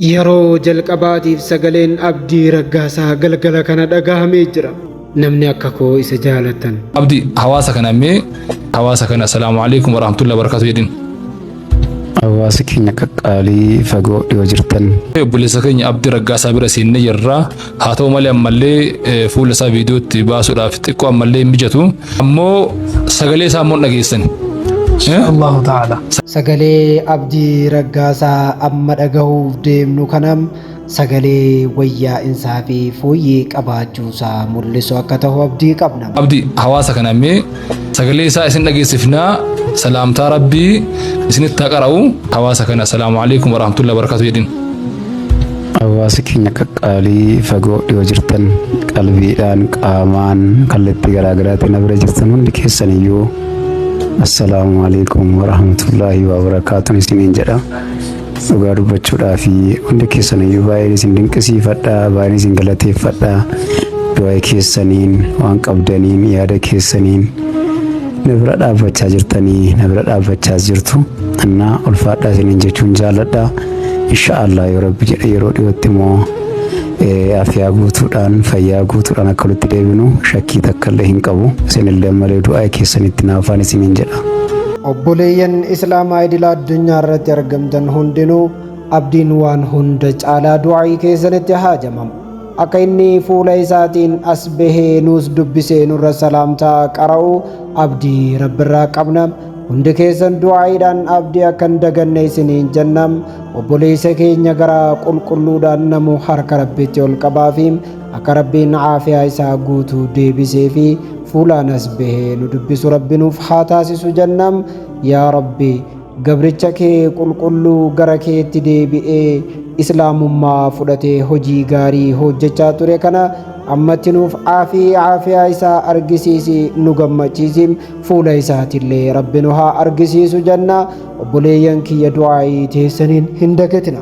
Yeroo jalqabaatiif sagaleen Abdii Raggaasaa galgala kana dhagahamee jira. Namni akka koo isa jaalatan. Abdi hawaasa kana mee hawaasa kana assalaamu alaikum warahmatullahi wabarakatuh jedhin. Hawaasa keenya qaqqaalii fagoo dhiyoo jirtan. Obboleessa keenya Abdii Raggaasaa bira seennee jirra. Haa ta'u malee ammallee fuula isaa viidiyootti baasuudhaaf xiqqoo ammallee hin mijatu. Ammoo sagalee isaa ammoo hin dhageessan. Allahu ta'ala. Sagalee Abdii Raggaasaa amma dhagahuuf deemnu kana sagalee wayyaa'insaa fi fooyyee qabaachuusaa mul'isu akka tahu abdii qabna. Abdi hawaasa kana mee sagalee isaa isin dhageessifnaa salaamtaa rabbii isinitti haa qara'u hawaasa kana assalaamu alaikum warahmatullahi wabarakatuh jedhin. Hawaasa keenya qaqqaalii fagoo dhiyoo jirtan qalbiidhaan qaamaan kallattii garaagaraatiin na bira jirtan hundi keessaniyyuu assalaamu alaikum warahmatullaahi wabarakaatuun isiniin jedha. Dhugaa dubbachuudhaa fi hundi keessaniyyuu baay'een isin dinqisiifadha, baay'een isin galateeffadha. Du'aa keessaniin, waan qabdaniin, yaada keessaniin na bira dhaabbachaa jirtanii, na bira dhaabbachaas jirtu. Innaa ulfaadhaa isiniin jechuun jaalladha. Insha Allah yoo Rabbi jedhe yeroo dhiyootti immoo afiyaa guutuudhaan, fayyaa guutuudhaan akka walitti deebinu shakkii takka illee hin qabu. Isinillee malee du'aa keessanitti naafaan isiniin jedha. Obboleeyyan Islaamaa idila addunyaa irratti argamtan hundinuu Abdiin waan hunda caalaa du'aa'ii keessanitti haajama. Akka inni fuula isaatiin as bahee nuus dubbisee nurra salaamtaa qara'u abdii Rabbirraa qabna. Hundi keessan du'aa'iidhaan Abdii akka hin daganne isiniin jenna. Obboleessa keenya garaa qulqulluudhaan namu harka Rabbitti ol qabaafi akka Rabbiin aafiyaa isaa guutuu deebisee fi fuulaan as bahee nu dubbisu Rabbi nuuf haa taasisu jenna. Yaa Rabbi gabricha kee qulqulluu gara keetti deebi'ee Islaamummaa fudhatee hojii gaarii hojjechaa ture kana ammatti nuuf aafii aafiyaa isaa argisiisi nu gammachiisi fuula isaatillee Rabbi nu haa argisiisu jenna. Obboleeyyan kiyya du'aa'ii teessaniin hin dagatina.